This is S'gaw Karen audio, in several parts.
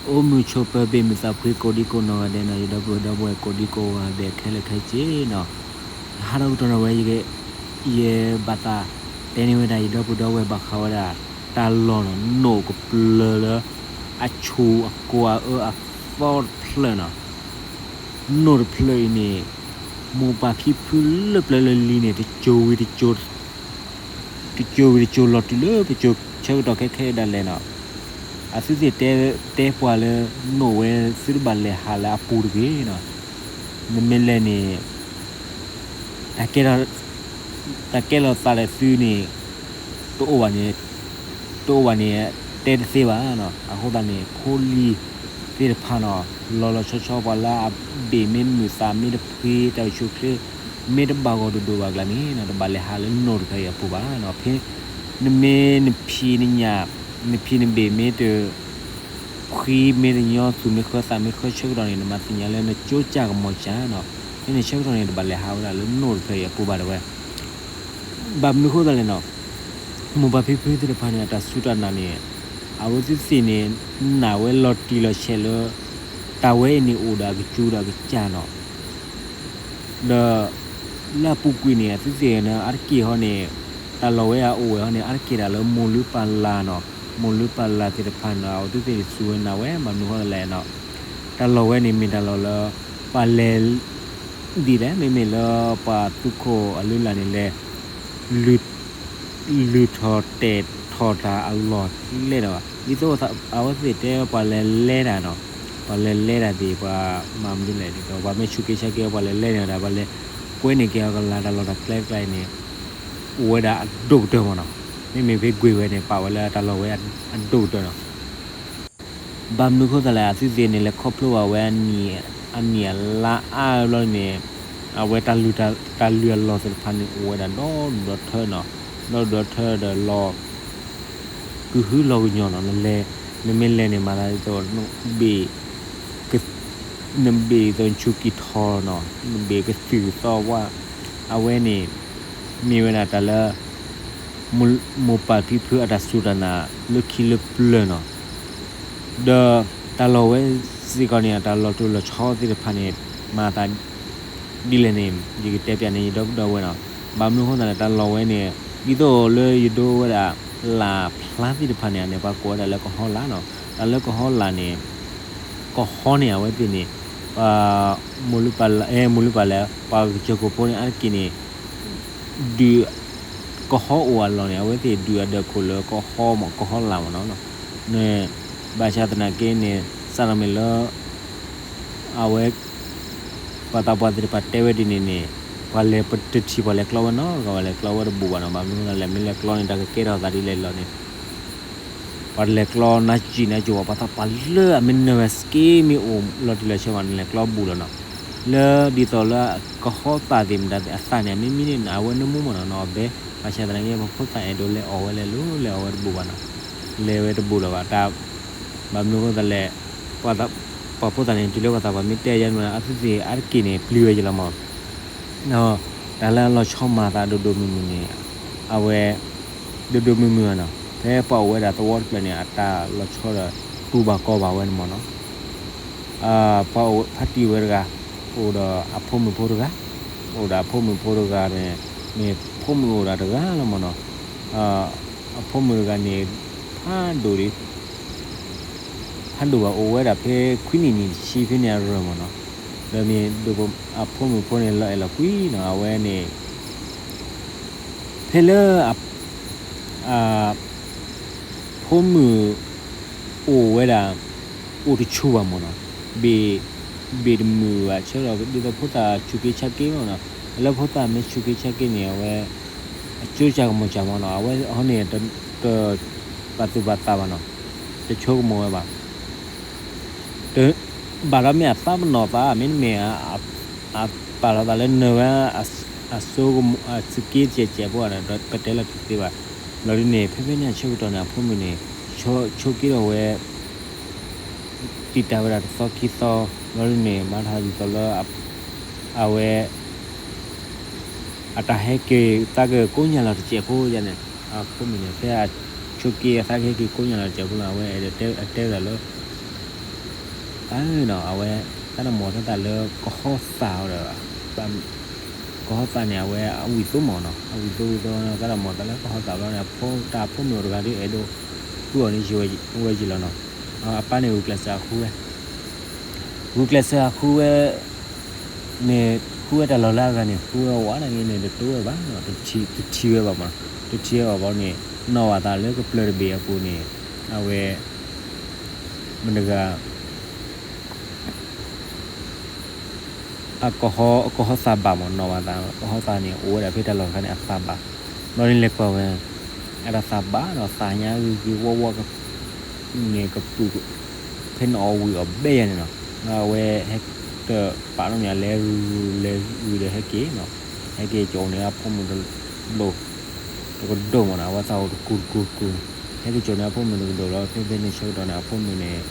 အိၣ်မုာ်ဆိးပၢၤဘ့ၣ်မုာ်သးဖှံကိးဒံကိးနီၢ်ဂၤဒဲးနီၤ, ယဒီပုၢ်ဝဲၢ်ဒီပုၢ်ဝဲၢ်ကိးဒံကိးဂၤဒဲးခဲလၢာ်ခဲဆ့နီၤ, ဟါဒီကတီၢ်န့ၣ်ဝဲ ယဲဘၣ်သးတဲန့ၢ်ဝဲဒၣ် ယဒီပုၢ်ဝဲၢ်ဒီပုၢ်ဝဲၢ်ဘၣ်ဃးဝဲဒၣ် တၢ်လီၢ်နီၤ, နိၣ်ကပျၢၤလၢ အဆူၣ်အကိၢ်အအၢအသီတဖျၢၣ်နီၤ, နိၣ်တဖျၢၣ်အံၤန့ၣ် မိၢ်ပၢ်ဖံဖုလၢပျၢၤလၢလံၤန့ၣ် တစိၤဝံၤတစိၤ တစိၤဝံၤတစိၤလီၤတုၤလၢပစိၤဆၢကတီၢ်ခဲခဲဒၣ်လဲာ်နီၤ, အသုသ့ၣ်တဲပှၤလၢ နိၣ်ဝဲသုတဘၣ်လဲၤဟးလၢအပူၤတဂ့ၤနီၤ, နမ့ၢ်လဲၤန့ၣ် တၢ်ကဲထီၣ်သးဒီးသုန့ၣ် တအိၣ်ဘၣ်န့ၣ် တအိၣ်ဘၣ်န့ၣ် တဲတသ့ဘၣ်နီၤ, အဃိသတးန့ၣ် ဖိလံၤသ့ၣ်တဖၣ်နီၤ, လီၤလီၤဆီဆီ ပှၤလၢအဘ့ၣ်မ့ၢ်မုာ်သးမ့ၢ်တဖှံ တၢ်အိၣ်ဆူၣ်အိၣ်ချ့ မ့ၢ်တဘၣ်ဂီၢ်ဒိၣ်ဒိၣ်ဘၣ်ကျါန့ၣ်နီၤ, တဘၣ်လဲၤဟးလၢနိၣ်တဖျၢၣ်အံၤအပူၤဘၣ်နီၤ, ဖဲ နမ့ၢ်နဖံးနညၣ် နဖံးနဘ့ၣ်မ့ၢ်တ ဖှံမ့ၢ်တညီသူၣ်မ့ၢ်ဃၢသးမ့ၢ်ဃၢဆၢကတီၢ်န့ၣ် နမၤသ့ၣ်ညါလၢနကၠိကၢ်ကမီၤကၢ်နီၤ, ဖဲန့ၣ်ဆၢကတီၢ်န့ၣ် တဘၣ်လဲၤဟးဝဲဒၣ်လၢနိၣ်တဖျၢၣ်အံၤအပူၤဘၣ်တဲဝဲ, ဘၣ်မနုၤဃိသတးလဲၣ်နီၤ, မိၢ်ပၢ်ဖံဖုသ့ၣ်တဖၣ်န့ၣ် အတၢ်စူၢ်တၢ်နာ်န့ၣ် အဝဲသ့ၣ်သ့ၣ်န့ၣ် နာ်ဝဲလီၤတံၢ်လီၤဆဲးလၢ တၢ်ဝဲအံၤန့ၣ်အိၣ်ဒီးအကစူၢ်ဒီးအကစၢ်နီၤ ဒီး လၢအပူၤကွံာ်န့ၣ် အသုသ့ၣ်န့ၣ် အါတက့ၢ်ဟီန့ၣ် တၢ်လီၢ်ဝဲအအိၣ်ဝဲဟီန့ၣ် အါတက့ၢ်ဒၣ်လၢမိၢ်လုၢ်ပၢ်လၢ်နီၤ, မိၢ်လုၢ်ပၢ်လၢ်သ့ၣ်တဖၣ်န့ၣ် အဝဲသ့ၣ်န့ၣ်စူၢ်ဝဲနာ်ဝဲ ဘၣ်မနုၤဃိလဲၣ်နီၤ, တၢ်လီၢ်ဝဲန့ၣ်မ့ၢ်တၢ်လီၢ်လၢ ပှၤလဲၤ ဒ်လဲၣ် မ့မ့ၢ်လၢပှၤသုးခိၣ်အလုၢ်လၢ်န့ၣ်လဲၤ လုၢ်ထီၣ်တဲာ်ထီၣ်တၢ်အလီၢ်လဲၣ်ဒီး ဒ်သိးအဝဲသ့ၣ်တဲပှၤလဲၤလဲတၢ်နီၤ, ပှၤလဲၤလဲတၢ်သ့ၣ် ပှၤမၤမနုၤလဲၣ်ဒ်သိး ပှၤမ့ၢ်ဆူးက့ဆါက့ ပှၤလဲၤလဲန့ၣ်ဒီး ပှၤလဲၤကွဲန့ၢ်က့ၤအကလၤတၢ်လီၢ်တၢ်ကျဲတကျါအံၤန့ၣ် အိၣ်ဝဲဒၣ်အဒိၣ်ကတၢၢ်မးနီၤ, မ့မ့ၢ်ဖဲကွ့ၢ်ဝဲန့ၣ် ပာ်ဝဲလၢတၢ်လီၢ်ဝဲအဒိၣ်ကတၢၢ်နီၤ ဘၣ်မနုၤဃိသတးလဲၣ် အသုသ့ၣ်န့ၣ် လဲၤခီဖျိဘၣ်ဝဲ အနံၣ်အလါအါဘျီန့ၣ် အဝဲ တၢ်လုၢ်အလီၢ်သ့ၣ်တဖၣ်န့ၣ် အိၣ်ဝဲဒၣ်ဒီဒူၣ်ဒီထၢနီၤ, ဒီဒူၣ်ဒီထၢဒီးလီၤ ကဟုလီၤကညီၤနီၤ, နလဲၤ နမ့ၢ်လဲၤန့ၣ် မၤသးဒ်သိး နဘ့ၣ် နဘ့ၣ်ဒ်သိးဆူးက့ထီနီၤ, နဘ့ၣ်ကသုၣ်သီဝါ, အဝဲန့ၣ် မ့ၢ်ဝဲဒၣ်တၢ်လၢ မိၢ်ပၢ်ဖံဖုအတၢ်စူၢ်တၢ်နာ်လၢခံလၢပျၢၤနီၤ, ဒီးတၢ်လီၢ်ဝဲစ့ၢ်ကီးန့ၣ် အတၢ်လီၤတိၢ်လီၤဆီသ့ၣ်တဖၣ်န့ၣ် မၤသးဒ်လဲၣ်န့ၣ် ယကတဲပျးန့ၢ်ယဒီပုၢ်ဒီဝဲၢ်နီၤ, ဘၣ်မနုၤဃိသတးလဲၣ် တၢ်လီၢ်ဝဲန့ၣ် ဒ်သိးလၢယဒိဝဲဒၣ် လၢ်ဖျါသ့ၣ်တဖၣ်န့ၣ် အန့ၣ်ပှၤကိးဝဲဒၣ်လၢကဟီလၢ်နီၤ, တၢ်လၢကဟီလၢ်န့ၣ် ကဟီန့ၣ် အဝဲသ့ၣ်န့ၣ် ပှၤ မိၢ်လုၢ်ပၢ်လၢ် အဲ မိၢ်လုၢ်ပၢ်လၢ် ပှၤကစၢၢ်ခိၣ်ဖိန့ၣ် အါတက့ၢ်န့ၣ် ဒုး ကဟီအိၣ်အလီၢ်န့ၣ် အဝဲသ့ၣ်ဒုးအဒၢးခိၣ်လၢကဟီမး ကဟီလၢ်မးနီၤ, န့ၣ် ဘၣ်ဆၣ်သနာ်က့န့ၣ် စးထီၣ်မ့ၢ်လၢ အဝဲ ပှၤသးပှၢ်သ့ၣ်တဖၣ်တဲဝဲဒ်န့ၣ်န့ၣ် ပှၤလဲၤပတထံၣ်ပှၤလဲၤကျီဝဲနီတဂၤဘၣ်, လဲၤကျီဝဲတဘူၣ်ဘၣ်နီၤ, ဘၣ်မနုၤဃိသတးလဲၣ် မ့ၢ်လဲၤကျီန့ၣ် တၢ်ကကဲထီၣ်သးဒ်လဲၣ်လီၤန့ၣ် ပှၤတလဲၤကျီနါစံၣ်နါစိၤဘၣ်, ပှၤသးပှၢ်လၢအမ့ၢ်နၢၤဝဲစက့မ့ၢ်အိၣ်လီၤတံၢ်လီၤဆဲးဘၣ်န့ၣ် လဲၤကျီဘူၣ်လီၤနီၤ, လၢဒ်သိးလၢကဟီသးသ့ၣ်မတၤသ့ၣ်အသးန့ၣ် အမ့ၢ်မံန့ၣ် အဝဲနၢမူမးနီၤ, နီၢ်ဘဲ ဘၣ်ဆၣ်သနာ်က့ ပှၤဖိသၣ်အဲၣ်ဒိးလဲၤအီၣ်ဝဲလဲၤလိၤ လဲၤအီၣ်ဝဲတဘူၣ်ဘၣ်နီၤ, လဲၤဝဲတဘူၣ်လၢၤဘၣ်, ဘၣ်မနုၤဃိသတးလဲၣ် ပှၤဖိသၣ်န့ၣ် တုၤလၢပှၤသးပှၢ်မ့ၢ်တဲယါန့ၣ် အသုသ့ၣ်အါတက့ၢ်န့ၣ် ပျံၤဝဲယလီၤမး တၢ်လၢအလီၤဆီမၤသးဒိၣ်ဒိၣ်မုၢ်မုၢ်န့ၣ် အဝဲ ဒိၣ်ဒိၣ်မုၢ်မုၢ်ဘၣ်နီၤ, ဖဲပှၤအိၣ်ဝဲဒၣ်သဝီတဖျၢၣ်န့ၣ် အတၢ်လီၤဆီဒီးတူၢ်ဘၣ်ကီဘၣ်ဝဲန့ၣ်မးနီၤ, ပှၤအိၣ်ဖါတံၢ်ဝဲတဂၤ အိၣ်ဒီးအဖိမုၣ်ဖိတဂၤ, အိၣ်ဒီးအဖိမုၣ်ဖိတဂၤန့ၣ် မ့ၢ်ဖိမုၣ်အိၣ်ဒီးတဂၤလီၤမးနီၤ, အဖိမုၣ်တဂၤန့ၣ် ဖးဒိၣ်ဒံး ဖးဒိၣ်ဘၣ်အိၣ်ဝဲဒၣ်ဖဲခွံနံၣ်နံၣ်တဆံဖဲန့ၣ်အရၢမးနီၤ, ဒီးမ့ၢ်ဒိၣ်အဖိမုၣ်ဖိန့ၣ်လီၤအဲၣ်လီၤကွံနီၤ, အဝဲန့ၣ် ဖဲလၢ ဖိမုၣ် အိၣ်ဝဲဒၣ် အိၣ်တဆူၣ်ဘၣ်မးနီၤ, ဘ့ၣ် ဘ့ၣ်တမုာ်ဘၣ်ဆၢဒီး ဒ်သိးဖိသၣ်ဆူးက့ဆါက့မးနီၤ, လၢဖိသၣ်မ့ၢ်ဆူးက့ဆါက့န့ၣ် အဝဲ အကၠိကၢ်ကမီၤကၢ်မးနီၤ, အဝဲဟီန့ၣ် တ ဘၣ်သူၣ်ဘၣ်သးဘၣ်နီၤ, တဆိကမိၣ်ဝဲဘၣ် ဘၣ်ဒီးမ့ၢ်အသးပနီၣ်သး မ့တမ့ၢ် အပာ်လီၤသးလၢနၢၤဝဲ အစိကမူၣ် အစူးက့တစဲးစဲးဖိဒီး ပတဲလီၤတသ့ဘၣ်, ဘျီဒ်န့ၣ် ဖဲဖဲန့ၣ်အဆၢကတီၢ်န့ၣ် အဖိမုၣ်န့ၣ် ဆိးက့ဒီးဝဲ တံာ်တာ်ဝဲဒၣ်တသီခံသီ, ဘျီဒ်န့ၣ် မၤထီၣ်ဒ်သိးလၢ အဝဲ အတၢ်ဟဲက့ၤသးက့ၤကိးညါလီၤတစဲးဖိယါန့ၣ်, အဖိမုၣ်န့ၣ် ဖဲအဆိးက့အသးကဟဲက့ၤကိးညါလီၤတစဲးဖိလီၤ, အဝဲအဲၣ်ဒိးတဲဝဲဒၣ်လၢ နီၤ အဝဲ တၢ်တမီၤထီၣ်သးလၢကဟီၣ်သးအီၤဒီး ကဟီၣ်သးန့ၣ် အဝဲအဝံၤသိမၢ်နီၤ အဝံၤသိဝံၤသိ တၢ်တမီၤသးလၢကဟီၣ်သးဘျီန့ၣ် အဖိတၢ်ဖိမုၣ်အိၣ်တဂၤဒီး အဲၣ်ဒိးဃုအီၤန့ၣ် ဝဲယံာ်လီၤနီၤ. အပၢ်န့ၣ်ဂုာ်ကျဲးစၢးဃုဝဲ ဂုာ်ကျဲးစၢးဃုဝဲ န့ၣ် ဃုဝဲတၢ်လီၢ်လၢအဂၤန့ၣ် ဃုဝဲဝးနာ်က့န့ၣ် တတိဝဲဘၣ်နီၤ တထံၣ်ဝဲဘၣ်မး တထံၣ်ဝဲဘၣ်ဘျီန့ၣ် နီၢ်ဘၣ်သးလၢကပျၢၤတဘ့ၣ်အပူၤန့ၣ် အဝဲ မတၤတဂၤ အကဟီၣ်သးဘၣ်မး နီၢ်ဘၣ်သး ကဟီၣ်သးန့ၣ် အိၣ်ဝဲဒၣ်ဖဲတၢ်လီၢ်တခါန့ၣ် အသးဘၣ် ဘျီန့ၣ်လဲၤကွၢ်ဝဲ အတၢ်သးဘၣ်ဒီးသးညါဂ့ၤဂ့ၤဝီဝီ န့ၣ်ကပုာ် ဖဲန့ၣ်အီၣ်ဝံၤအီၣ်ဘဲယၤန့ၣ်နီၤ အဝဲဟဲတပာ်နီတမံၤ လဲၤ လဲၤဝံၤဒီးဟဲက့ၤနီၤ ဟဲက့ၤကၠီၤန့ၢ်အဖိမုၣ်တဘျီ တကဒိၣ်မးနီၤ အဝဲသးအိၣ်တကူတကူတကူန့ၣ် ဟဲက့ၤကၠီၤန့ၢ်အဖိမုၣ်တကဒိၣ်လီၤ ဖဲဖဲန့ၣ်ဆၢကတီၢ်န့ၣ် အဖိမုၣ်န့ၣ်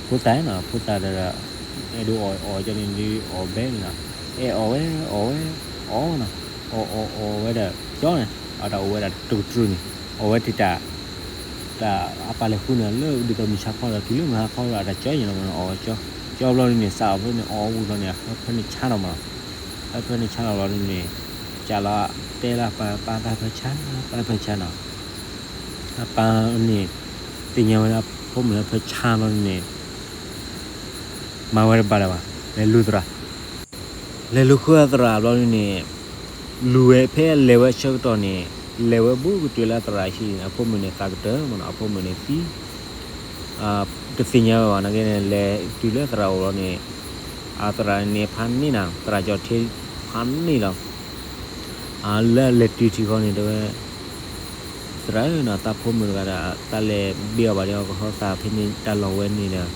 ဖိသၣ်နီၤ ဖိသၣ်ဒီး အဲၣ်ဒိးအီၣ်အီၣ်ကၠီန့ၣ်ဒ်အီၣ်ဘဲန့ၣ်နီၤ အဲၣ်အီၣ်ဝဲ အီၣ်ဝဲ အီၣ်နီၤ အီၣ်အီၣ်အီၣ်ဝဲဒီးကၠီန့ၣ် အတၢ်အိၣ်ဝဲဒၣ်တကတြူၢ်န့ၣ် အီၣ်ဝဲတ့ၢ်တၢ် တၢ်အပၢ်လဲၤဃုန့ၣ် လၢဒ်သိးမုၢ်ဆါခီဒီး တုၤလၢမုၢ်ဟါခီဒီး အတၢ်ကၠီယံၤလီၤမးနီၤ အီၣ်ကၠီ ကၠီဘျီဒ်န့ၣ် စးအီၣ်ဖဲန့ၣ် အီၣ်ဝံၤဘျီန့ၣ် အဟၢဖၢန့ၣ်ဆါလီၤမးနီၤ ဟၢဖၢန့ၣ်ဆါလီၤဘျီဒ်န့ၣ် ကးလီၤ တဲလၢအပၢ် ပၢ်တၢ်ဟၢဖၢဆါ တၢ်ဟၢဖၢဆါနီၤ အပၢ်န့ၣ် သ့ၣ်ညါဝဲလၢဖိမုၣ်ဟၢဖၢဆါဘျီဒ်န့ၣ် မၤဝဲတဘၣ်လၢၤဘၣ် လဲၤလူၤသရၣ် လဲၤလူၤဃုအသရၣ်ဘျီဒ်န့ၣ် လူၤဝဲဖဲလဲၤဝဲဆၢကတီၢ်န့ၣ် လဲၤဝဲဘူးကတုၤလၢအသရၣ်ဟံၣ်န့ၣ် အဖိမုၣ်န့ၣ်သးကတၢၢ်မးနီၤ အဖိမုၣ်န့ၣ်သံ တသ့ၣ်ညါဝဲဘၣ်နာ်က့န့ၣ် လဲၤတုၤလၢသရၣ်အိၣ်လီၤန့ၣ် အသရၣ်န့ၣ်ဖးန့ၢ်နၤ သရၣ်ကၠီၤထ့ဖးန့ၢ်လီၤ လၢအလဲၤတုၤထံဃီန့ၣ် တဲဝဲ သရၣ်ဧၢနီၤ သးဖိမုၣ်တဂၤဒီး တၢ်လဲၤဘ့ၣ်အီၤဘၣ်ဒီး ကဟီသးဖဲန့ၣ်တၢ်လီၢ်ဝဲန့ၣ်ဒီး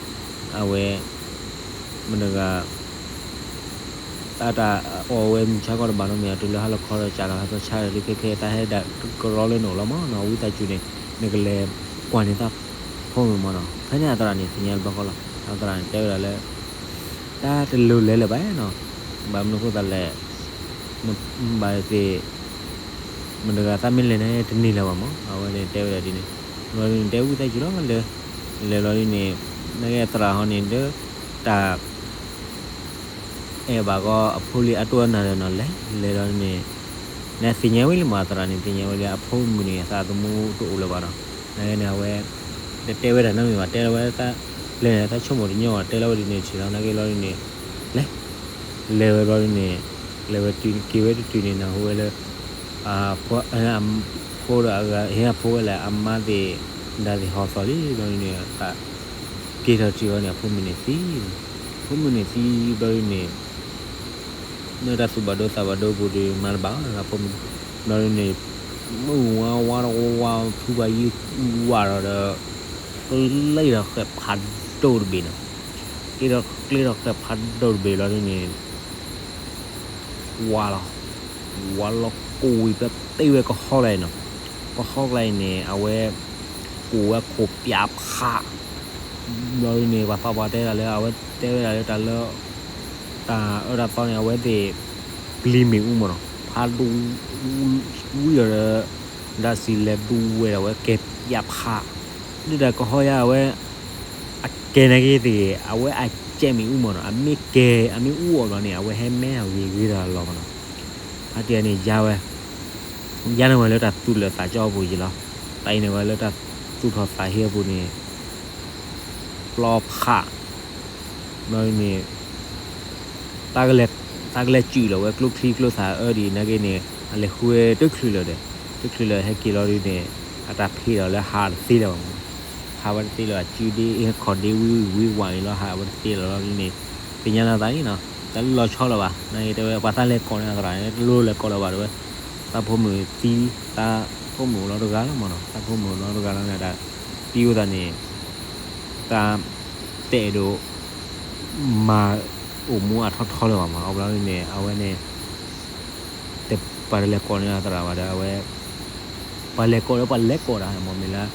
အဝဲ မတၤတဂၤ တၢ်တၢ်အီၣ်ဝဲမုၢ်ဆါခီတဘၣ်နီတမံၤ တုၤလၢဟါလီၤခီဒီး ကးလီၤဟၢဖၢဆါဒီး ခဲခဲ တၢ်ဟဲဒၣ်ကရီလၢနအိၣ်လီၤမးနီၤ ဝံသးစူၤန့ၣ် နကလဲၤကွၢ်န့ၢ်သးဖိမုၣ်မးနီၤ ဖဲန့ၣ်အသရၣ်န့ၣ် သ့ၣ်ညါတဘျီဃီလီၤ အသရၣ်န့ၣ် တဲဝဲဒၣ်လၢ တၢ်တလိၤလဲၤလၢၤဘၣ်နီၤ ဘၣ်မနုၤအဃိသတးလဲၣ် ဘၣ်သ့ၣ် မတၤတဂၤသးမ့ၢ်လဲၤန့ၣ် တန့ၢ်လၢၤဘၣ်မး အဝဲန့ၣ်တဲဝဲဒၣ်ဒ်န့ၣ် ဘျီဒ်န့ၣ် တဲဝံသးစူၤလီၤ လဲၤ လဲၤဘျီဒ်န့ၣ် နာ်က့အသရၣ်ဟီန့ၣ် ဒီး တၢ် အဲၣ်ဘၣ်ကီအဖိလံၤအတိၢ်အနၢ်ဒီးနီၤ လဲၤ လဲၤလီၤဒ်န့ၣ် နသ့ၣ်ညါဝဲလံမး အသရၣ်န့ၣ် သ့ၣ်ညါဝဲလံ အဖိမုၣ်န့ၣ် အသးသမူတအိၣ်လၢၤဘၣ်နီၤ နာ်က့န့ၣ် အဝဲ တတဲဝဲဒၣ်နီတမံၤဘၣ် တဲလီၤဝဲ လဲၤန့ၣ် တၢ်ဆိကမိၣ်တညီဘၣ် တဲလီၤဝဲဒ်န့ၣ်ထံၣ်လီၤ နာ်က့လီၤဒ်န့ၣ် လဲၤ လဲၤဝဲဘျီဒ်န့ၣ် လဲၤဝဲတုၤ က့ၤဝဲတတုၤန့ၣ် နၢ်ဟူဝဲလၢ ဖိဒီးအဂၤ ဟ့ၣ်အဖိဝဲလဲၣ် အမါသ့ၣ် ဒၣ်သ့ၣ်ဟီၣ်သီၣ်လံ ဘျီဒ်န့ၣ် က့ၤထီၣ်ထံၣ်အီၤန့ၣ် အဖိမုၣ်န့ၣ်သံ ဖိမုၣ်န့ၣ်သံဘျီဒ်န့ၣ် လၢတၢ်သူၣ်ဘၣ်ဒိသးဘၣ်ဒိပူၤဒီး မၤတဘၣ်အီၤ အဖိမုၣ် ဘျီဒ်န့ၣ် မုၢ်ဝါဝါတဝါဝါ ဖုဘၣ်ယံၤဝါဒီး ကျ့ထီၣ်ဃဲးဖးဒိၣ်တဘ့ၣ်နီၤ ကျ့ထီၣ် ကျ့ထီၣ်ဃဲးဖးဒိၣ်တဘ့ၣ်ဘျီဒ်န့ၣ် ဝါလီၤ ဝါလီၤကိၢ်ဝံၤ ပတဲဝဲကဟီကျါအံၤနီၤ ကဟီကျါအံၤန့ၣ် အဝဲ ကိၢ်ဝဲခိၣ်ပၠးဖး ဘျီဒ်န့ၣ် ပှၤသးပှၢ်တဲဒၣ်လၢ အဝဲတဲဝဲဒၣ်လၢတၢ်လၢ တၢ်အၢတၢ်သီန့ၣ် အဝဲသ့ၣ် ပျံၤမ့ၣ်အူမးနီၤ ဖးဒိၣ် ဝံၤဒီး ဒၣ်စံးလဲၤဒူဝဲဒီး အဝဲကဲပၠးဖး ဒုၣ်ဒါကဟီယါ အဝဲ အကဲနာ်က့သ့ၣ် အဝဲအကဲမ့ၣ်အူမးနီၤ အမ့ၢ်ကဲ အမ့ၢ်အူအီၤဘျီန့ၣ် အဝဲဟဲမဲအဂ့ၤဂ့ၤတၢ်လီၤမးနီၤ ဖါတံၢ်န့ၣ်ယါဝဲ ယါန့ၢ်ဝဲလၢတၢ်သူၣ်လၢာ်သးကၠီအပူၤယံၤလီၤ တၢ်အံၤန့ၢ်ဝဲလၢတၢ်သူၣ်ထီၣ်သးဟ့အပူၤန့ၣ် ပျီဖး ဘျီဒ်န့ၣ် တၢ်ကလဲၤစုၣ်လီၤဝဲကျိချံကျိသၣ်အၢဒ်အံၤနာ်က့န့ၣ် အလဲၤဃုဝဲတချုးလၢၤဒီး တချုးလၢၤဟဲက့ၤလီၤဒ်န့ၣ် အတၢ်ဖံးဒီးလၢဟးတသ့လၢၤဘၣ်မး ဟးဝဲတသ့လၢၤဘၣ် စုဒ့အ့ၣ်ခီၣ်ဒ့ဝံဝံဝါအံၤလီၤ ဟးဝဲတသ့လၢၤလီၤဒ်န့ၣ် သ့ၣ်ညါလီၤသးလံနီၤ တၢ်လီၤဆီလၢၤဘၣ် နာ်က့တဲဝဲ ပှၤသးလဲၤကိးန့ၢ်အသရၣ်န့ၣ် တလိၣ်လဲၤကိးလၢၤဘၣ်တဲဝဲ သးဖိမုၣ်သံ သးဖိမုၣ်လီၤတဂၤလီၤမးနီၤ သးဖိမုၣ်လီၤတဂၤလီၤန့ၣ်ဒီး သံဝဲသးန့ၣ် တၢ် တအဲၣ်ဒိး မၤအိၣ်မူအထီထီလၢၤဘၣ်မး အဘျီဒ်န့ၣ် အဝဲန့ၣ် တပာ်တလဲၤကိးန့ၢ်အသရၣ်ဘၣ်ဒီး အဝဲ ပှၤလဲၤကိးဒီးပှၤလဲၤကိးဒၣ်မး မ့ၢ်လၢ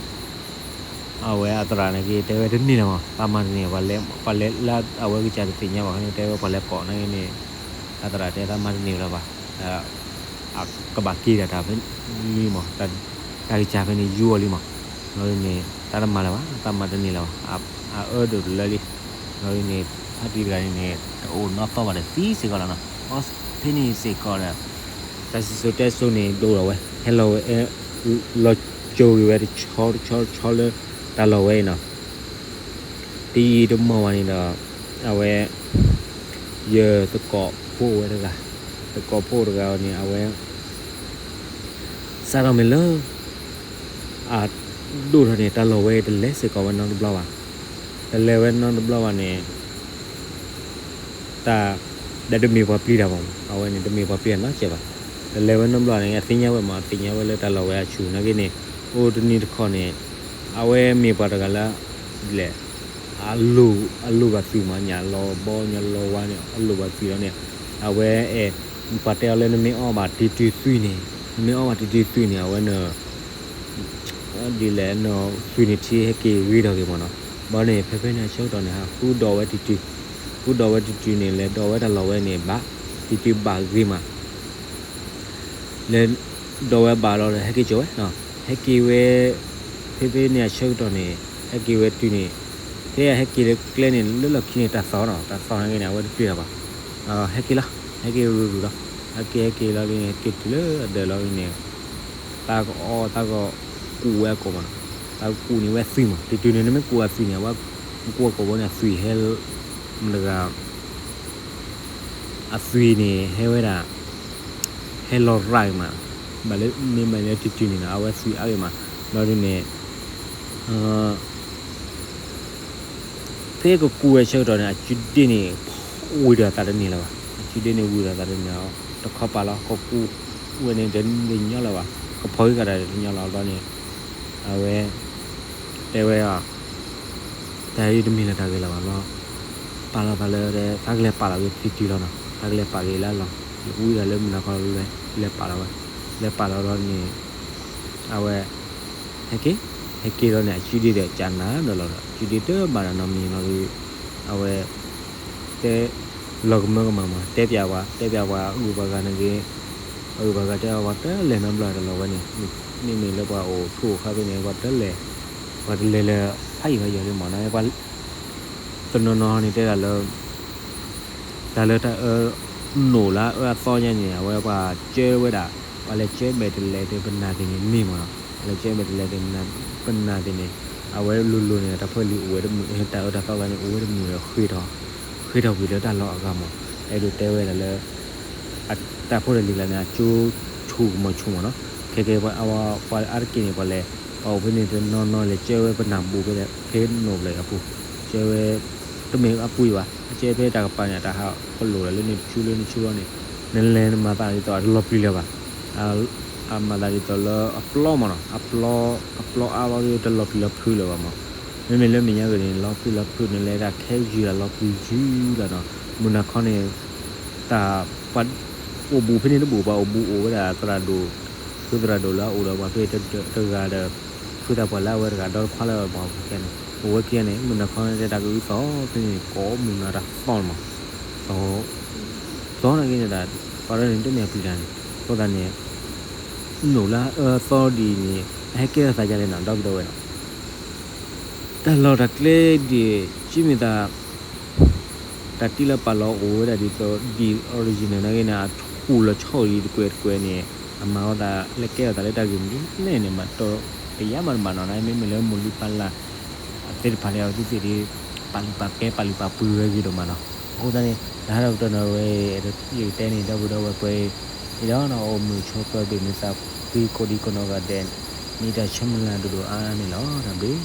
အဝဲအသရၣ်န့ၣ်က့ၤတဲဝဲတန့ၢ်လၢၤမး သးမၤတန့ၢ် ပှၤလဲၤလၢအဝဲကစၢ်တသ့ၣ်ညါဘၣ်န့ၣ် တဲဝဲပှၤလဲၤကိးန့ၣ်က့ၤန့ၣ် အသရၣ်တဲသးမၤတန့ၢ်လၢၤဘၣ် ကဘၣ်က့ၤဒၣ်တၢ်ဖဲလံမး တၢ်ကစၢ်ဖဲန့ၣ်ယူအီၤလံမး ဘျီဒ်န့ၣ် တၢ်တမၤလၢၤဘၣ် သးမၤတန့ၢ်လၢၤဘၣ် အအၢဒိၣ်တလၢလံ ဒီးန့ၣ် ဖါတံၢ်တဂၤန့ၣ်န့ၣ် တအိၣ်နီၢ်သီၣ်ဘၣ်ဒီးသံစ့ၢ်ကီးလီၤနီၤ. ဖဲန့ၣ်စ့ၢ်ကီးဒီး တၢ်စံၣ်စိၤတဲစိၤန့ၣ် ဒိၣ်ထီၣ်ဝဲ ဟဲလီၤဝဲ လီၤကၠိက့ၤဝဲတဆီတဆီတဆီလၢတၢ်လီၢ်ဝဲအံၤနီၤ. တယံာ်တမီၢ်ဘၣ်န့ၣ်ဒီး အဝဲ ယသကိးဖိဝဲတဂၤ, သကိးဖိတဂၤန့ၣ် အဝဲ စးထီၣ်မ့ၢ်လၢ အဒိၣ်ထီၣ်န့ၣ် တၢ်လီၢ်ဝဲတလဲၤစ့ၢ်ကီးဝဲနီတဘျီဘၣ်. တလဲၤဝဲနီတဘျီဘၣ်န့ၣ် တၢ် ဒီးတမ့ၢ်ပှၤပျံၤတၢ်ဘၣ်မး, အဝဲန့ၣ် တမ့ၢ်ပှၤပျံၤတၢ်နီတစဲးဘၣ်. တလဲၤဝဲနီတဘျီန့ၣ် အသ့ၣ်ညါဝဲမး, အသ့ၣ်ညါဝဲလၢတၢ်လီၢ်ဝဲအဆူၣ်နာ်က့န့ၣ် အိၣ်တနံၤတခီန့ၣ် အဝဲမ့ၢ်ပှၤတဂၤလၢ ဒ်လဲၣ် အလိၣ်ဘၣ်သွံၣ်မး, ညၣ်လီၤဘီညၣ်လီၤဝါန့ၣ် အလိၣ်ဘၣ်သွံၣ်လီၤန့ၣ် အဝဲအဲၣ် ပှၤတဲအီၤလၢနမ့ၢ်အီဘၣ်တံၤတံၤသွံၣ်န့ၣ်, နမ့ၢ်အီဘၣ်တံၤတံၤသွံၣ်န့ၣ် အဝဲန ဒ်လဲၣ် နသွံၣ်န့ၣ်ထံဟဲက့ၤဂ့ၤထီၣ်က့ၤမးနီၤ. ဘၣ်န့ၣ် ဖဲဖဲန့ၣ်အဆၢကတီၢ်န့ၣ် ဟးဃုဒိးဝဲတံၤတံၤ, ဃုဒိးဝဲတံၤတံၤန့ၣ် လဲၤဒိးဝဲတၢ်လီၢ်ဝဲန့ၣ်ဘၣ်, တံၤတံၤဘၣ်ဂ့ၤမး လဲၤဒိးဝဲဘၣ်လီၤဒီး ဟဲက့ၤကၠိဝဲနီၤ, ဟဲက့ၤဝဲ ဖဲဖဲန့ၣ်အဆၢကတီၢ်န့ၣ် ဟဲက့ၤဝဲတုၤန့ၣ် ဖဲအဟဲက့ၤလၢကျဲန့ၣ် လၢလီၢ်ခံန့ၣ် တၢ်သီၣ်နီၤ, တၢ်သီၣ်နာ်က့န့ၣ် အဝဲတပျံၤတၢ်ဘၣ်, ဟဲက့ၤလီၤ, ဟဲက့ၤရူၤရူၤလီၤ, ဟဲက့ၤဟဲက့ၤလီၤက့ၤန့ၣ် ဟဲက့ၤတုၤလၢအဒၢးလီၤက့ၤန့ၣ် တၢ်ကအီၣ်တၢ်ကကူးဝဲအကိာ်မးနီၤ, တၢ်ကူးန့ၢ်ဝဲသွံၣ်မး, တံၤတံၤန့ၣ် နမ့ၢ်ကူးအသွံၣ်န့ၣ် အဝဲ ကူးအကိာ်ဝဲန့ၣ် အသွံၣ်ဟဲ မတဂၤ အသွံၣ်န့ၣ် ဟဲဝဲဒၣ် ဟဲလီၤရၣ်ဂ့ၤမး, ဘၣ်လၢမ့မ့ၢ်လၢတံၤတံၤန့ၣ်နီၤ အဝဲသွံၣ်အါဂ့ၤမး, ဒီးဒ်န့ၣ် ဖဲကကူးဝဲဆၢကတီၢ်န့ၣ် အစုဒ့န့ၣ် ဝံၤဒီးသးတန့ၢ်လၢၤဘၣ်, အစုဒ့န့ၣ်ဝံၤဒီးသးတန့ၢ်လၢၤ, တခီပာ်လီၤ ကကူးဝဲန့ၣ်တညီလၢၤဘၣ်, ကဖီၣ်ဂံၢ်ဃာ်တၢ်တညီလၢၤဘၣ်န့ၣ်, အဝဲ တဲဝဲ တၢ်အံၤတမ့ၢ်လၢၤတၢ်ဂ့ၤလၢၤဘၣ်လီၤ, ပာ်လီၤသးလၢ သးကလဲၤပာ်လီၤက့ၤတံၤတံၤလီၤနီၤ, သးကလဲၤပာ်က့ၤလၢအလီၢ်, ယဝံဒီးလၢမုၢ်နၤခီလၢ လဲၤပာ်လီၤဝဲ, လဲၤပာ်လီၤဒီးန့ၣ် အဝဲ ဟဲက့ၤ, ဟဲက့ၤဒီးန့ၣ် အစုဒ့ဒီးကနၤဒီးလီၤဒီး အစုဒ့တဘၣ်နီတမံၤလီၤဒီး အဝဲ တဲ လီၤကမၢကမၣ်မး တဲပၠးပှၤ တဲပၠးပှၤအဂုၤပှၤဂၤန့ၣ်ဂ့ၤ, အဂုၤပှၤဂၤတဲအီၤ ပှၤတလဲၤနီတဘျီတၢ်လီၢ်ဝဲန့ၣ်, မ့မ့ၢ်လၢပှၤအိၣ်ဆူၣ်အိၣ်ချ့ဖဲန့ၣ် ပှၤတလဲၤ, ပှၤတလဲၤလၢဖးယံၤဖးယီၤလံမးနီၤ, ပှၤ တနီၤနီၤန့ၣ်တဲဒၣ်လၢ တၢ်လၢတၢ်အၢ နိၣ်လၢအအၢအသီညါန့ၣ် အဝဲပှၤကၢဝဲဒၣ်, ပှၤလဲၤကၢမဲာ်တလဲၤဒီးပနၢ်သ့ၣ်န့ၣ်မ့ၢ်မးနီၤ, ပှၤလဲၤကၢမဲာ်တလဲၤဒီးပနၢ်သ့ၣ်န့ၣ် အဝဲလိၤလိၤန့ၣ် တၢ်ဖိလံၤအိၣ်ဝဲတမုာ် တၢ်အၢတၢ်သီဂၤန့ၣ် အိၣ်ဝဲတမုာ်ဒီး ဃ့ထီၣ်, ဃ့ထီၣ်ကွံာ်လၢတၢ်လီၢ်အဂၤမး, အဲၣ်ဒိးတဲဝဲဒၣ်လၢ တၢ်ဖိတၢ်လံၤကျါန့ၣ် အကၠိဆူၣ်ကမီၤဆူၣ်မးနီၤ, ခဲကဲ ပှၤအါဝဲ ပှၤအါတက့ၢ်န့ၣ် ပှၤလဲၤ ပှၤအိၣ်ဖဲန့ၣ်တနီၤနီၤလဲၤကၢဝဲပနၢ်ဘူးဖဲ ဖဲနိၣ်ဘျီအပူၤ, ကၢဝဲ တမ့ၢ်အပူၤဘၣ်, အကၢဖဲတၢ်ကပၤန့ၣ် တၢ်ဟးဖီလိာ်ဒီးလၢန့ၣ်တဆူလၢန့ၣ်ဆူလီၤန့ၣ်, နလဲၤနမၤသးဒ်သိးအတလီၤပျံၤလၢၤဘၣ်, အမၤသးဒ်သိးလၢအပျီမးနီၤ, အပျီ အပျီအါဘၣ်ဒီးတလီၤပျံၤလီၤဖုးလၢၤဘၣ်မး, မ့မ့ၢ်လၢမဲာ်ညါဂ့ၤန့ၣ် လီၤပျံၤလီၤဖုးန့ၣ် လဲၤဒၣ်ခဲယုၢ်လီၤပျံၤယုၢ်လီၤနီၤ, မုၢ်နၤခီန့ၣ် တၢ်ပှၤ အိၣ်ဘူးဖဲန့ၣ်တဘူးဘၣ် အိၣ်ဘူးအိၣ်ဝဲဒၣ်သရၣ်ဒိၣ်, ဖုသရၣ်ဒိၣ်လၢအအိၣ်ဒီးပှၤဖဲတဂၤဒီး ဖုသးပှၢ်လၢအဝဲတဂၤဒီတခွါလၢပှၤဖဲန့ၣ် အိၣ်ဝဲခံဂၤန့ၣ် မုၢ်နၤခီန့ၣ်တဲတၢ်ကအုသီဖဲန့ၣ် ကိးမုၢ်နၤတၢ်သီမး, သီ သီနာ်က့န့ၣ် ပှၤဒီးန့ၣ်တမ့ၢ်အပျံၤတၢ်န့ၣ် အဃိသတးန့ၣ် နိၣ်လၢအအၢသီဒ်အံၤန့ၣ် အဟဲကဲထီၣ်သးဒ်လဲၣ်နီၤ ဒီပုၢ်ဒီဝဲၢ်နီၤ တၢ်လီၢ်တၢ်ကျဲဒ် ကမ့ၢ်သး တၢ်တံၢ်လၢပာ်လီၤအိၣ်ဝဲဒၣ်ဒ်သိး ဒ် original နာ်က့န့ၣ် အထူၣ်လီၤဆီအံၤတကွဲးတကွဲးန့ၣ် အမၤအီၤသး လဲၤကဲထီၣ်သးလၢတၢ်ဂ့ၢ်မနုၤလဲၣ်န့ၣ် မၤတီတယါမးတဘၣ်နီၤ မ့မ့ၢ်လၢမိၢ်လုၢ်ပၢ်လၢ် အသ့ၣ်တဖၣ်န့ၣ် အဝဲသ့ၣ်သ့ၣ်ဒ် ပာ်လုၢ်ပာ်ကဲ ပာ်လုၢ်ပာ်ပှ့ၤဝဲဂ့ၤဒိၣ်မးနီၤ အဃိသတးန့ၣ် တဟးထီၣ်ကတၢၢ်နီၤဝဲ ယကတဲန့ၣ် ဒီပုၢ်ဒီဝဲၢ်ကွဲး အံၤဒီးနီၤ အိၣ်မုာ်ဆိးပၢၤဘၣ်မုာ်သးဖှံကိးဒံကိးနီၢ်ဂၤဒဲး မ့ၢ်တၢ်ဆၢမုၢ်လၢ်ဒိၣ်ဒိၣ်အါအါန့ၣ်လီၤ တၢ်ဘျုး